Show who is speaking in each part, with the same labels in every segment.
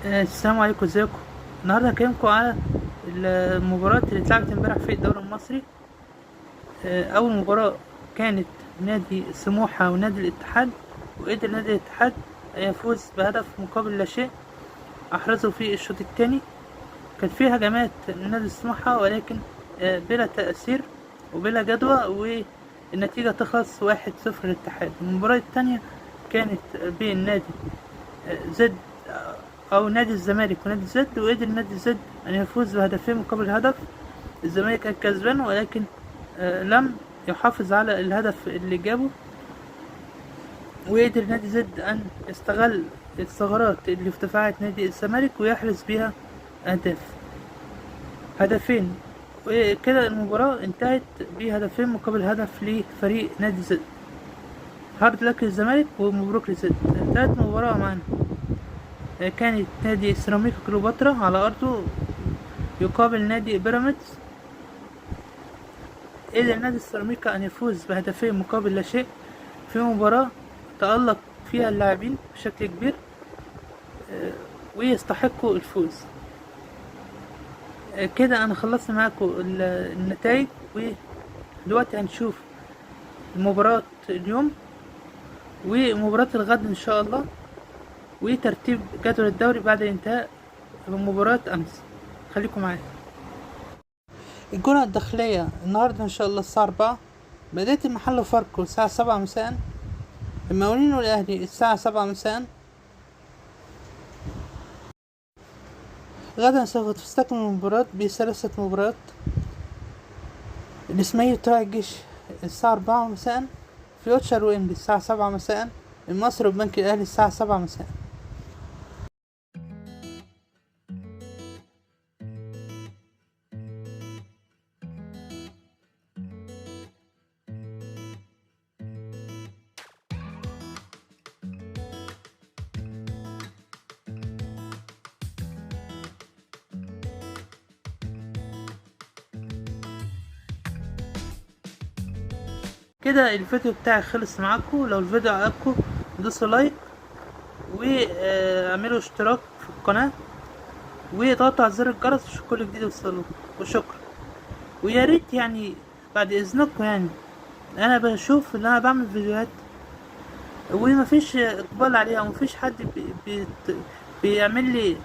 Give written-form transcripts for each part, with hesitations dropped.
Speaker 1: السلام عليكم، ازيكم؟ النهارده هكلمكم على المباراة اللي اتلعبت امبارح في الدوري المصري. اول مباراة كانت نادي سموحة ونادي الاتحاد، وقدر نادي الاتحاد يفوز بهدف مقابل لا شيء احرزه في الشوط الثاني. كانت فيها هجمات نادي سموحة ولكن بلا تأثير وبلا جدوى، والنتيجة تخلص 1-0 للاتحاد. المباراة الثانية كانت بين نادي زد أو نادي الزمالك ونادي زد، وقدر نادي زد أن يفوز بهدفين مقابل هدف. الزمالك كان كسبان ولكن لم يحافظ على الهدف اللي جابه، وقدر نادي زد أن يستغل الثغرات اللي في دفاعات نادي الزمالك ويحرز بيها أهداف، هدفين. وكده المباراة انتهت بهدفين مقابل هدف لفريق نادي زد. hard luck للزمالك ومبروك لزد. انتهت المباراة معانا. كانت نادي سيراميكا كليوباترا على أرضه يقابل نادي بيراميدز. قدر نادي السيراميكا أن يفوز بهدفين مقابل لا شيء في مباراة تألق فيها اللاعبين بشكل كبير، ويستحقوا الفوز. كده أنا خلصت معاكم النتائج، ودلوقتي هنشوف مباراة اليوم ومباراة الغد إن شاء الله، وترتيب جدول الدوري بعد انتهاء مباراة أمس. خليكم معايا. الجولة الداخلية النهاردة إن شاء الله الساعة 4، بداية المحل فاركو الساعة 7 مساء، المقاولين والأهلي الساعة 7 مساء. غدا سوف تستكمل المباراة بثلاثة مباريات: الإسماعيلي طلائع الجيش الساعة 4 مساء، فيوتشر وإنبي الساعة 7 مساء، المصري والبنك الأهلي الساعة 7 مساء. كده الفيديو بتاعي خلص معاكم. لو الفيديو عجبكم دوسوا like واعملوا اشتراك في القناة واضغطوا على زر الجرس عشان كل جديد يوصلكم، وشكرا. ويا ريت بعد اذنكم، انا بشوف ان انا بعمل فيديوهات ومفيش اقبال عليها، ومفيش حد بيعمل لي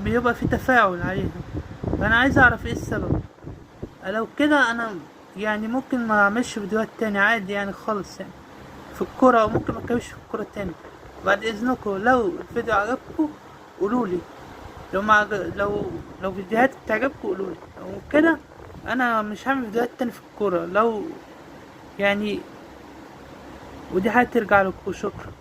Speaker 1: بيبقى في تفاعل عليها، فانا عايز اعرف ايه السبب. لو كده انا ممكن ما اعملش فيديوهات تاني عادي خالص في الكورة، وممكن ما اتكلمش في الكورة تاني. بعد اذنكم لو الفيديو عجبكم قولولي، لو فيديوهات بتعجبكم قولولي، لو كده انا مش هعمل فيديوهات تاني في الكورة، ودي حاجة ترجع لكم. شكرا.